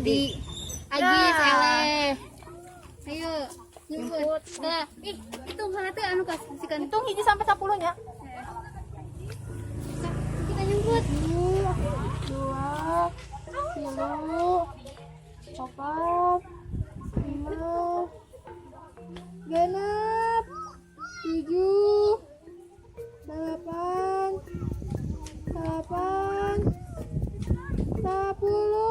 Adi. Agis eleh. Ayo, jemput. Nah, ih, hitung heula teh anu kasihkan. Hitung 1 sampai 10 nya. Kita jemput. 2, 3, 4, 5, 6, 7, 8, 8, 10.